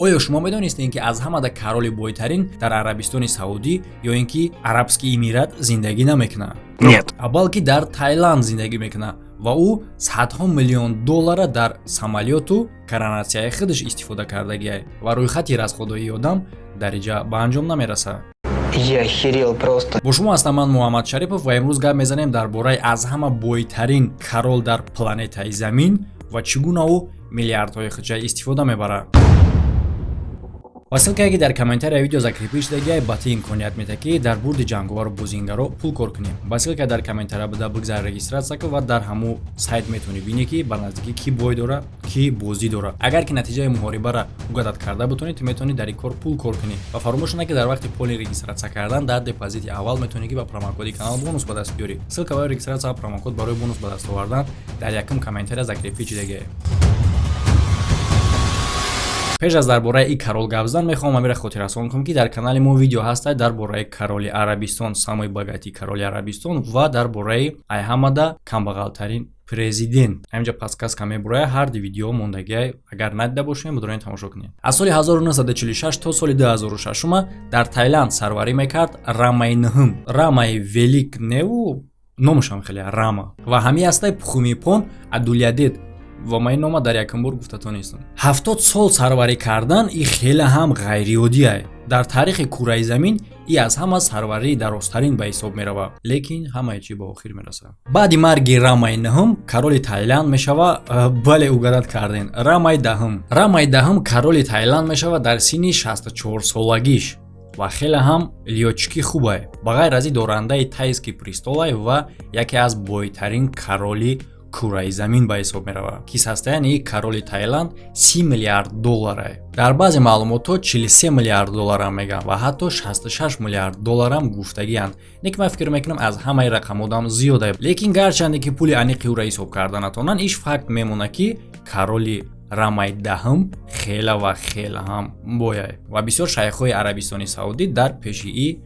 Оё шумо медонистед, ки аз ҳамада короли бойтарин дар Арабистони Саудӣ ё ин ки Арабский Эмират зиндагӣ намекунад? Нет. Балки дар Тайланд зиндагӣ мекунад ва ӯ садҳо миллион доллара дар самолёту коронатсияи худаш истифода кардагиай ва рӯйхати расходҳои одам дар инҷа ба анҷом намерасад. Я охерел просто. Бо шумо ҳастам ман, Муҳаммад Шарипов, ва имрӯз гап мезанем дар бораи аз ҳама бойтарин король дар планетаи Замин ва чӣ гуна ӯ миллиардҳои худша истифода мебарад. Ва ссылкае, ки дар комментария видео закрепить шудагиай, ба ту имконият медиҳад, ки дар бурди ҷанговару бозингаро пул кор кунӣ. Ба ссылка дар комментария буда бигзар, регистрация кун ва дар ҳамун сайт метавонӣ бинӣ, ки ба наздикӣ кӣ бой дора, кӣ бозӣ дора. Агар ки натиҷаи муҳорибаро угадать карда бутонӣ, ту метавонӣ дар ин кор пул кор кунӣ. Ва фаромӯш накунӣ, ки дар вақти поли регистрация кардан дар депозити аввал метавонӣ, ки ба промокоди канал бонус ба даст биёрӣ. Ссылка барои регистрация ва промокод барои бонус ба даст овардан дар якум комментария закрепить шудагиай. Пеш аз дар бораи ин король гап задан, мехоҳам амира хотиррасон кунам, ки дар канали мо видео ҳастад дар бораи короли Арабистон, самый богатый короли Арабистон, ва дар бораи айҳамада камбағалтарин президент. Ҳаминҷа подсказка мебурая, ҳар ду видео мондагиай, агар надида бошем, бидорен тамошо кунед. Аз соли 1946 то соли 2006 дар Тайланд сарварӣ мекард Рамаи Нуҳум, Рамаи Велик неву номашам хеле Рама ва ҳамин ҳастай Пхумипон Адулядет. Ва ман ин нома дар якум бор гуфта тонистам. 70 сол сарварӣ кардан и хеле ҳам ғайриоддиай. Дар таърихи кураи замин и аз ҳама сарварии дарозтарин ба ҳисоб меравад, лекин ҳамаи чӣ ба охир мерасад. Баъди марги Рамаи Нуҳум короли Тайланд мешава, бале, угадать карден, Рамаи Даҳум. Рамаи Даҳум короли Тайланд мешавад дар синни 64 солагиш ва хеле ҳам лётчики хубае. Ба ғайр аз ин, дорандаи тайский престолай ва яке аз бойтарин короли кураи замин ба ҳисоб меравад, ки состояние короли Таиланд 30 миллиард долларае. Дар баъзе маълумотҳо 43 миллиард долларам мегӯянд ва ҳатто 66 миллиард долларам гуфтагианд. Не ки ман фикр мекунам, аз ҳамаи рақамодам зиёда, лекин гарчанде ки пули аниқи ӯро ҳисоб карда натавонанд, иш факт мемонад, ки короли Рамаи Даҳум хела ва хела ҳам бояй ва бисёр шайхҳои Арабистони Саудӣ дар пеши и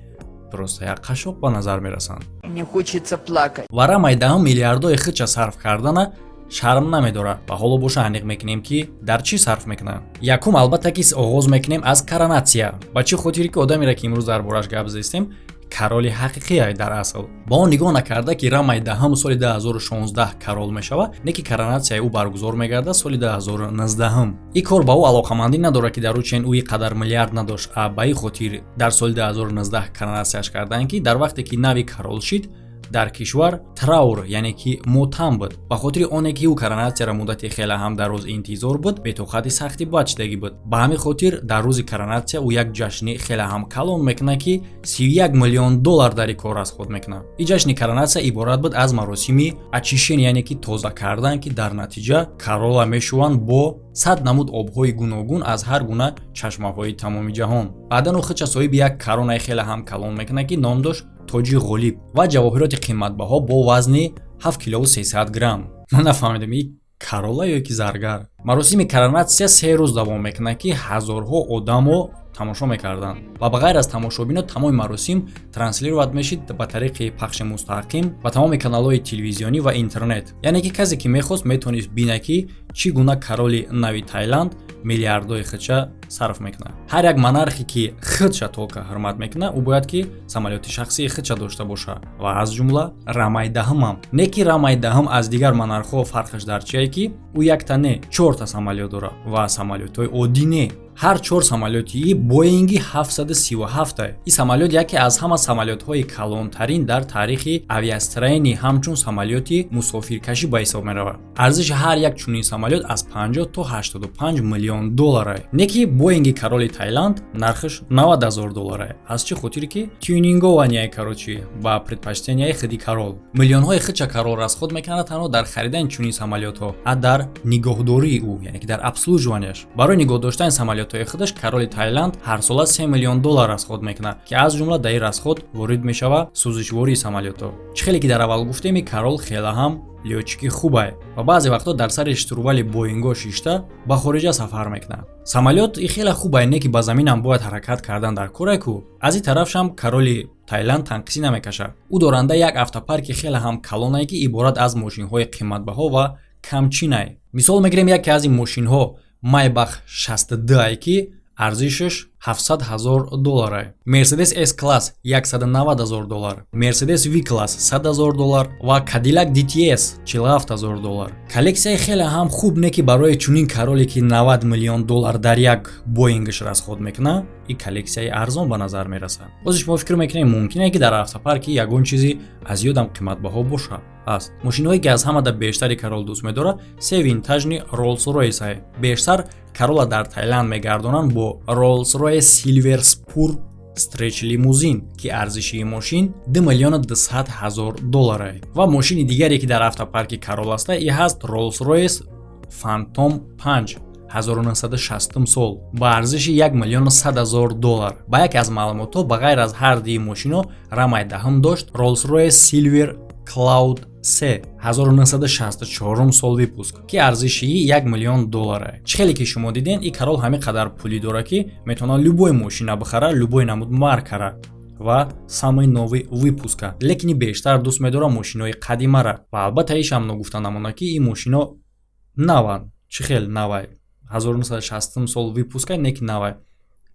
просто як қашоқ ба назар мерасанд. Мне хочется плакать. Ва Рамаи Даҳум миллиардҳои худша сарф кардана шарм намедорад. Ва ҳоло боша аниқ мекунем, ки дар чӣ сарф мекунад. Якум, албатта, ки оғоз мекунем аз коронатсия. Ба чӣ хотире ки одамере, ки имрӯз дар бораш гап застем, короли ҳақиқие дар асл. Ба он нигоҳ накарда, ки Рамаи Даҳум соли 2016 король мешавад, не ки коронатсияи ӯ баргузор мегардад соли 2019. Ин кор ба ӯ алоқамандӣ надорад, ки дар ӯ чен ӯ ин қадар миллиард надошт, а ба ин хотир дар соли 2019 коронатсияш карданд, ки дар вақте ки нави король шид, дар кишвар траур, яъне ки мотам буд. Ба хотири оне ки ӯ коронатсияро муддати хеле ҳам дароз интизор буд, бетоқати сахти бад шидагӣ буд. Ба ҳамин хотир дар рӯзи коронатсия ӯ як ҷашни хеле ҳам калон мекунад, ки 31 миллион доллар дар ин кор расход мекунад. Ин ҷашни коронатсия иборат буд аз маросими очищение, яъне ки тоза кардан, ки дар натиҷа корола мешуванд бо 100 намуд обҳои гуногун аз ҳар гуна чашмаҳои тамоми ҷаҳон. Баъдан ӯ худша соҳиби як коронаи хеле ҳам калон мекунад, ки ном дошт Тоҷи Ғолиб, ва ҷавоҳироти қиматбаҳо бо вазни 7 килову 300 грамм. Ман нафаҳмидам, ин корола ё ки заргар. Маросими коронатсия 3 рӯз давом мекунад, ки ҳазорҳо одамо тамошо мекарданд ва ба ғайр аз тамошобино тамоми маросим транслировать мешид ба тариқи пахши мустақим ба тамоми каналҳои телевизионӣ ва интернет. Яъне ки касе, ки мехост, метавонист бинад, ки чӣ гуна короли нави Тайланд миллиардҳои худша сарф мекунад. Ҳар як монархе, ки худша только ҳурмат мекунад, ӯ бояд ки самолёти шахсии худша дошта бошад ва аз ҷумла Рамаи Даҳумам. Не ки Рамаи Даҳум аз дигар монархҳо фарқаш дар чие, ки ӯ якта не, чорта самолёт дорад ва самолётҳои оддӣ не, ҳар чор самолёти и Боинги 737. Ин самолёт яке аз ҳама самолётҳои калонтарин дар таърихи авиастроение ҳамчун самолёти мусофиркашӣ ба ҳисоб меравад. Арзиши ҳар як чунин самолёт аз 50 то 85 миллион доллара. Не ки Боинги короли Тайланд нархаш 90 ҳазор доллара. Аз чӣ хотире ки тюнингованный, короче, ба предпочтенияи худи король. Миллионҳои худша король расход мекунад танҳо дар харидани чунин самолётҳо, а дар нигоҳдории ӯ, яъне ки дар обслуживанияш. Барои нигоҳ доштани самолётҳои худаш короли Тайланд ҳарсола 3 миллион доллар расход мекунад, ки аз ҷумла дар ин расход ворид мешавад сӯзишвории самолётҳо. Чӣ хеле ки дар аввал гуфтем, король хеле ҳам лётчики хубае ва баъзе вақтҳо дар сари штурвали Боингҳо шишта ба хориҷа сафар мекунад. Самолёт и хеле хубае, не ки ба заминам бояд ҳаракат кардан дар кораку. Аз ин тарафшам короли Тайланд танқисӣ намекашад. Ӯ доранда як автопарки хеле ҳам калонае, ки иборат аз мошинҳои қиматбаҳо ва камчинае. Мисол мегирем, яке аз ин мошинҳо Майбах 62 ае, ки Арзишаш 700 ҳазор доллар. Мерседес С класс 190 ҳазор доллар, Мерседес В класс 100 ҳазор доллар ва Кадиллак DTS 47 ҳазор доллар. Коллексияи хеле ҳам хуб, не ки барои чунин короле, ки 90 миллион доллар дар як Боингаш расход мекунад, ин коллексияи арзон ба назар мерасад. Боз шумо фикр мекунед, мумкине, ки дар автопарки ягон чизи аз ёдам қиматбаҳо бошад? Ҳаст. Мошиноҳое, ки аз ҳамада бештари корол дӯст медорад, се винтажный Роллс Ройс. Бештар корола дар Таиланд мегардонанд бо Роллс Ройс Silver Spur Stretch лимузин, ки арзиши ин мошин 2 миллиону 200 ҳазор доллар. Ва мошини дигаре, ки дар автопарки корол аста, и ҳаст Роллс Ройс Фантом 5 1960 сол ба арзиши 1 миллиону 100 ҳазор доллар. Ба яке аз маълумотҳо, ба ғайр аз ҳар дуи мошино, Рамаи Даҳум дошт Роллс Ройс Silver Cloud 3 1964 сол выпуск, ки арзиши 1 миллион доллар. Чӣ хеле ки шумо диден, и корол ҳамин қадар пулӣ дорад, ки метавонад любой мошина бихара, любой намуд маркара ва самый новый выпуска. Лекин бештар дӯст медорад мошинои қадимара. Ва албатта, ишам ногуфта намонад, ки ин мошино наванд. Чӣ хел навай? 1960 сол выпуска, не ки навай,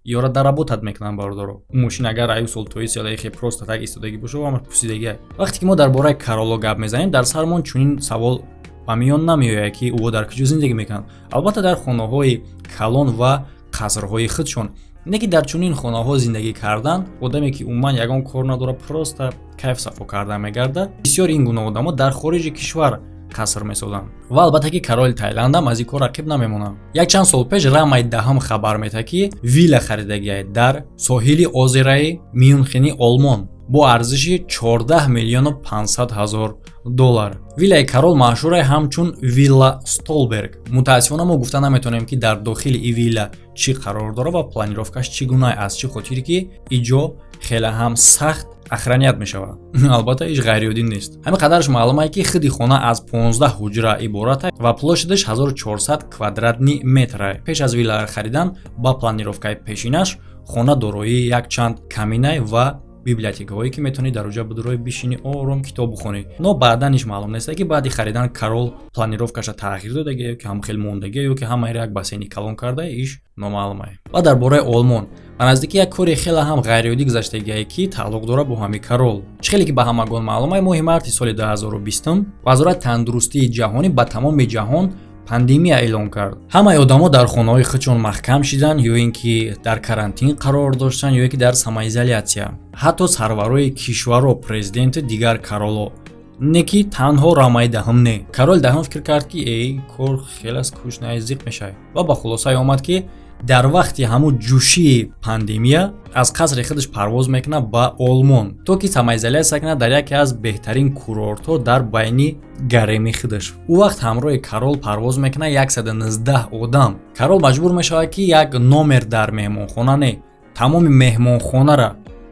ёра доработать мекунанд, бародаро. Мошин агар аю сол тои селаихе просто так истодагӣ боша, ама пусидагӣ. Вақте ки мо дар бораи короло гап мезанем, дар сармон чунин савол ба миён намеояд, ки ӯ дар куҷо зиндагӣ мекунанд. Албатта, дар хонаҳои калон ва қасрҳои худшон. Не ки дар чунин хонаҳо зиндагӣ кардан, одаме, ки умуман ягон кор надорад, просто кайф сафо карда мегардад. Бисёр ин гуна одамо дар хориҷи кишвар қаср месозанд. Ва албатта, ки короли Тайландам аз ин кор рақиб намемонад. Якчанд сол пеш Рамаи Даҳум хабар метаҳад, ки вилла харидагиай дар соҳили озераи Мюнхени Олмон бо арзиши 14 миллиону 500 ҳазор доллар. Виллаи корол машҳуре ҳамчун вилла Столберг. Мутаассифона, мо гуфта наметавонем, ки дар дохили ин вилла чӣ қарор дорад ва планировкаш чӣ гуна, аз чӣ хотире ки иҷо хеле ҳам сахт охранять мешавад. Албатта, ҳеҷ ғайриоддӣ нест. Ҳамин қадараш маълумае, ки худи хона аз 15 ҳуҷра иборат ва площадаш 1400 квадратный метра. Пеш аз вилларо харидан, ба планировкаи пешинаш, хона дорои якчанд каминай ва библиотекаҳое, ки метавонӣ дар оҷа бидурои, бишинӣ, ором китоб бихонӣ. Но баъдан иш маълум нест, ки баъди харидан корол планировкаша тағйир додагия ё ки ҳам хел мондагия, ё ки ҳамаеро як бассейни калон карда, иш номаълумае. Ва дар бораи Олмон ба наздикӣ як кори хеле ҳам ғайриоддӣ гузаштагие, ки тааллуқ дорад бо ҳамин корол. Чӣ хеле ки ба ҳамагон маълумае, моҳи марти соли 2020 Вазорати тандурустии ҷаҳонӣ ба тамоми ҷаҳон пандемия эълон кард. Ҳамаи одамо дар хонаҳои худшон маҳкам шиданд, ё ин ки дар карантин қарор доштанд, ё ин ки дар самоизоляция. Ҳатто сарварои кишварро, президенти, дигар короло. Не ки танҳо Рамаи Даҳум не. Короли Даҳум фикр кард, ки эй, кор хеле скучный, зиқ мешавад, ва ба хулосае омад, ки дар вақти ҳамун ҷӯшии пандемия аз қасри худаш парвоз мекунад ба Олмон, то ки самоизоляция кунад дар яке аз беҳтарин курортҳо дар байни гареми худаш. Ӯ вақт ҳамроҳи корол парвоз мекунад 119 одам. Корол маҷбур мешавад, ки як номер дар меҳмонхона не, тамоми меҳмонхонара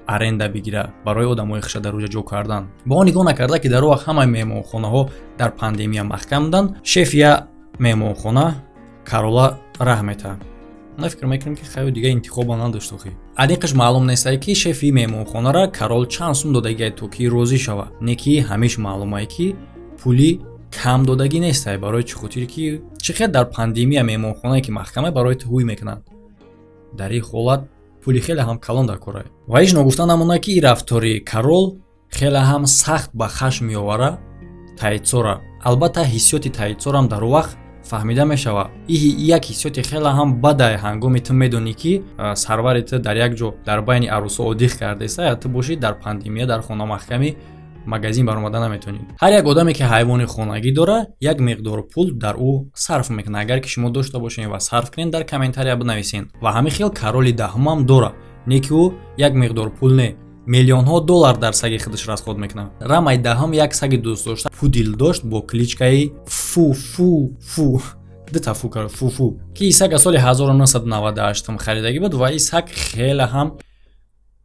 аренда бигирад барои одамои хиша дар оҷа ҷо кардан. Ба он нигоҳ накарда, ки дар он вақт ҳамаи меҳмонхонаҳо дар пандемия маҳкам буданд, шефи я меҳмонхона корола раҳ метаҳад. Ма фикр мекунем, ки хайо, дига интихоба надошт охи. Аниқаш маълум нестае, ки шефи меҳмонхонара корол чанд сум додагиай, то ки розӣ шавад. Не ки ҳамеш маълумае, ки пули кам додагӣ нестае. Барои чӣ хотире ки чӣ хел дар пандемия меҳмонхонае, ки маҳкама, барои ту ҳуй мекунанд? Дар ин ҳолат пули хеле ҳам калон дар корае. Ва ҳеҷ ногуфта намонад, ки ин рафтори корол хеле ҳам сахт ба хашм меовара тайцора. Албатта, ҳиссиёти тайцорам дар он вақт фаҳмида мешавад. И як ҳиссиёти хеле ҳам бадае, ҳангоме ту медонӣ, ки сарвари ту дар як ҷо дар байни арӯсо одиқ кардаиста, я ту бошӣ, дар пандемия дар хона маҳкамӣ, магазин баромада наметавонӣ. Ҳар як одаме, ки ҳайвони хонагӣ дорад, як миқдор пул дар ӯ сарф мекунад. Агар ки шумо дошта бошед ва сарф кунед, дар комментария бинависед. Ва ҳамин хел короли Даҳумам дорад, не ки ӯ як миқдор пул не, миллионҳо доллар дар саги худаш расход мекунад. Рамаи Даҳум як саги дӯст дошта, пудил дошт бо кличкаи Фу Фу Фу, дута фу, Фуфу, ки ин сага соли 1998 харидагӣ буд. Ва ин саг хеле ҳам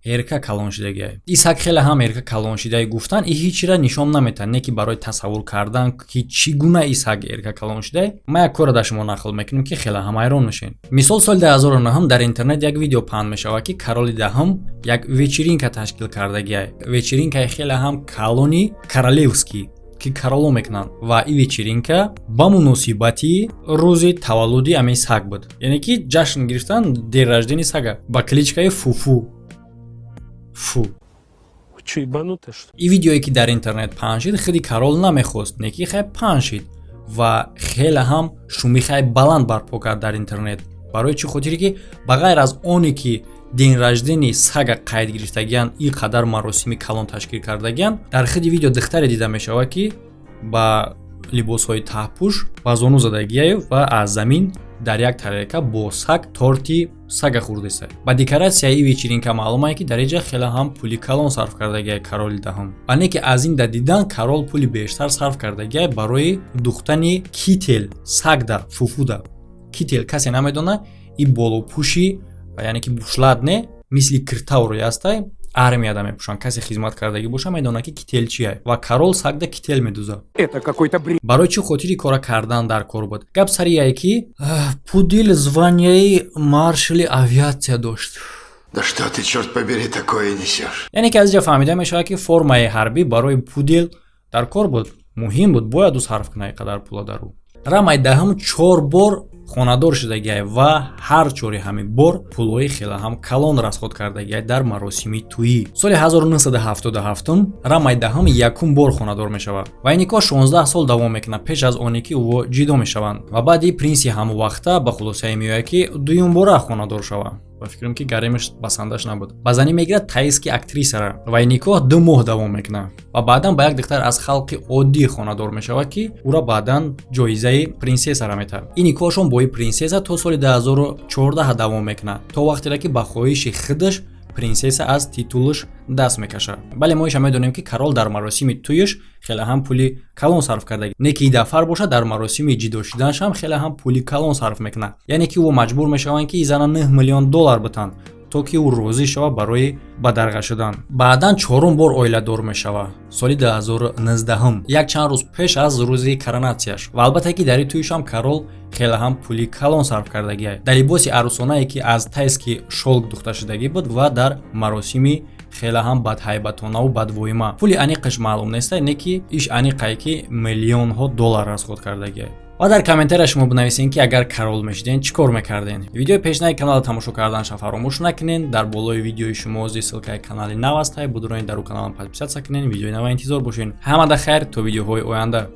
эрка калон шидагиай. Ин саг хеле ҳам эрка калон шидаи гуфтан и ҳечира нишон наметаҳад, не ки барои тасаввур кардан, ки чӣ гуна ин саг эрка калон шидай, ман як корро дар шумо нақл мекунем, ки хеле ҳам ҳайрон мешед. Мисол, соли 2009 дар интернет як видео паҳн мешавад, ки короли Даҳум як вечеринка ташкил кардагиай, вечеринкаи хеле ҳам калони королевский. Ки короло мекунанд. Ва и вечеринка ба муносибати рӯзи таваллуди ами саг буд, яъне ки ҷашн гирифтан день рождения сага ба кличкаи Фуфу, Фу. Чё, ебанутая, что ли? И видеое, ки дар интернет паҳн шид, худи корол намехост, не ки хай паҳн шид ва хеле ҳам шумихаи баланд барпо кард дар интернет. Барои чӣ хотире ки ба ғайр аз оне ки день рождения сага қайд гирифтагиян, ин қадар маросими калон ташкил кардагиян, дар худи видео духтаре дида мешавад, ки ба либосҳои таҳпӯш ба зону задагияю ва аз замин дар як тарелка бо саг торти сага хӯрдеста. Ба декоратсияи вечеринка маълумае, ки дар инҷа хеле ҳам пули калон сарф кардагиай короли даҳум. Ва не ки аз ин да дидан корол пули бештар сарф кардагиай барои духтани кител сагда, Фуфуда. Кител касе намедона, и болопӯши, яъне ки бушлат не, мисли киртавро ҳастай, армияда мепӯшанд. Касе хизмат кардагӣ боша, медонад, ки кител чия. Ва корол сагда кител медузад. Это какой-то бред. Барои чӣ хотири кора кардан дар кор буд? Гап сари яе ки пудил званияи маршали авиатсия дошт. Да что ты, черт побери, такое несешь? Яъне ки аз инҷа фаҳмида мешавад, ки формаи ҳарбӣ барои пудил дар кор буд, муҳим буд, бояд ӯ сарф кунад қадар пула дар ӯ. Рамаи даҳум чор бор хонадор шудагиай ва ҳар чори ҳамин бор пулҳои хеле ҳам калон расход кардагиай дар маросими тӯӣ. Соли 1977 Рамаи даҳум якум бор хонадор мешавад ва ин никоҳ 16 сол давом мекунад, пеш аз оне ки ӯ ҷидо мешаванд. Ва баъди принси ҳамвақта ба хулосае меояд, ки дуюмбора хонадор шавад. Ба фикрам, ки гаремаш басандаш набуд. Ба занӣ мегирад тайски актрисара ва ин никоҳ 2 моҳ давом мекунад. Ва баъдан ба як духтар аз халқи оддӣ хонадор мешавад, ки ӯра баъдан ҷоизаи принсессара метаҳад. Ин никоҳшон бо ин принсесса то соли 2014 давом мекунад, то вақтеро ки ба хоҳиши худаш принсесса аз титулаш даст мекашад. Бале, мо иша медонем, ки корол дар маросими тӯяш хеле ҳам пули калон сарф карда, не ки дафар бошад, дар маросими ҷидо шуданаш ҳам хеле ҳам пули калон сарф мекунад. Яъне ки ӯ маҷбур мешаванд, ки зана 9 миллион доллар битанд, то ки ӯ розӣ шавад барои бадарға шудан. Баъдан чорум бор оиладор мешавад соли 2019, як чанд рӯз пеш аз рӯзи коронатсияш. Ва албатта ки дар ин тӯйшам корол хеле ҳам пули калон сарф кардагиай дар либоси арӯсонае, ки аз тайски шёлк духта шудагӣ буд, ва дар маросими хеле ҳам бадҳайбатонаву бадвоима. Пули аниқаш маълум неста, не ки иш аниқае, ки миллионҳо доллар расход кардагиай. Ва дар комментария шумо бинависед, ки агар корол мешиден, чӣ кор мекарден. Видеои пешнаи каналро тамошо карданша фаромӯш накунед. Дар болои видеои шумо зи ссылкаи канали нав ҳастай, будуроед, дар ӯ каналам подписаться кунед, видеои нава интизор бошед. Ҳамада хайр, то видеоҳои оянда.